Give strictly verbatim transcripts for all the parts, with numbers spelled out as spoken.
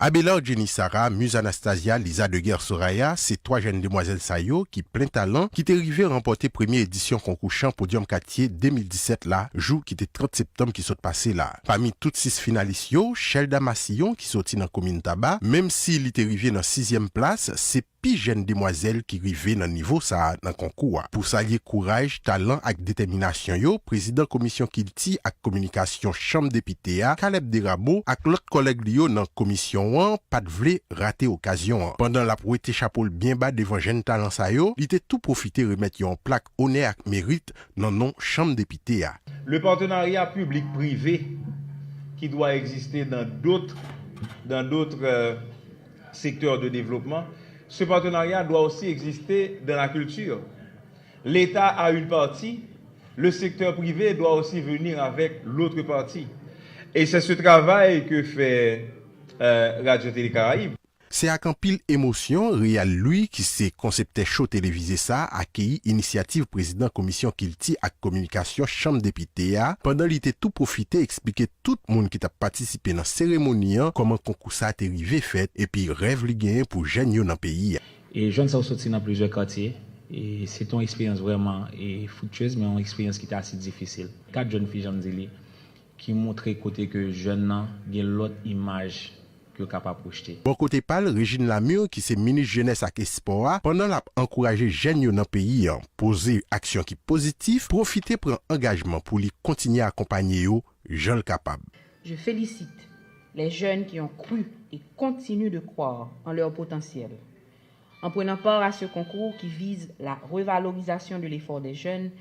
Abelard Jenny Sarah, Muz Anastasia, Liza Deguerre Soraya, se twa jèn demwazèl sa yo ki plen talan ki te rive ranpòte premye edisyon konkou chan Podyòm Katye de mil disèt la, jou ki te trant septanm ki sot pase la. Pami tout sis finalis yo, Shelda Massillon ki soti nan komin Taba, menm si li te rive nan sizyèm plas, se pi jèn demwazèl ki rive nan nivo sa a nan konkou a. Pou salye kouraj, talan ak detèminasyon yo, prezidan Komisyon Kilti ak Kominikasyon Chanm Depite a, Caleb Desrameaux, ak lòt kòlèg li yo nan komisyon an, pa t vle rate okazyon an. Pandan l ap wete chapo l byen ba devan jèn talan sa yo, li te tou pwofite remèt yo yon plak onè ak merit nan non Chanm Depite a. Le partenariat public-privé qui doit exister dans d'autres dans d'autres euh, secteurs de développement, ce partenariat doit aussi exister dans la culture. L'État a une partie, le secteur privé doit aussi venir avec l'autre partie. Et c'est ce travail que fait euh, Radio Télé Caraïbes. Se ak anpil emosyon, Réal Louis, ki se konseptè cho televize sa a, akeyi inisyativ prezidan Komisyon Kilti ak Kominikasyon Chanm Depite a, pandan li te tou pwofite eksplike tout moun ki t ap patisipe nan seremoni an kòman konkou sa a te rive fèt epi rèv li genyen pou jèn yo nan peyi a. E jèn sa yo soti nan plizyè katye, e se te yon eksperyans vrèman e friktyez, men yon eksperyans ki te ase difisil. Kat jèn fi, jan m di li, ki montre kote ke jèn nan gen lòt imaj ke yo kapab pwojte. Bò kote pa l, Régine Lamure, ki se minis jenès ak espò a, pandan l ap ankouraje jèn yo nan peyi an poze aksyon ki pozitif, pwofite pran angajman pou li kontinye akonpanye yo jan l kapab. Je félicite les jeunes qui ont cru et continuent de croire en leur potentiel. En prenant part à ce concours qui vise la revalorisation de l'effort des jeunes,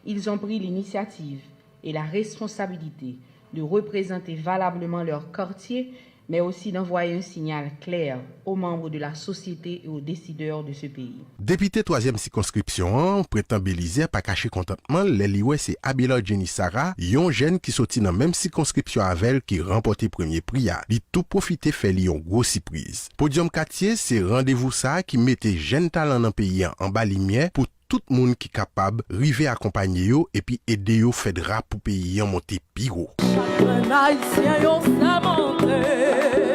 ils ont pris l'initiative et la responsabilité de représenter valablement leur quartier, mais aussi d'envoyer un signal clair aux membres de la société et aux décideurs de ce pays. Depite twazyèm sikonskripsyon an, Prentan Belizaire, pa kache kontantman l lè li wè se Abelard Jenny Sarah, yon jèn ki soti nan menm sikonskripsyon avè l, ki ranpòte premye pri a. Li tou pwofite fè li yon gwo sipriz. Podyòm Katye se randevou sa a ki mete jèn talan nan peyi an anba limyè pou tout moun ki kapab rive akonpanye yo epi ede yo fè dra pou peyi an monte pi wo. Chak grenn ayisyen yo sèmante.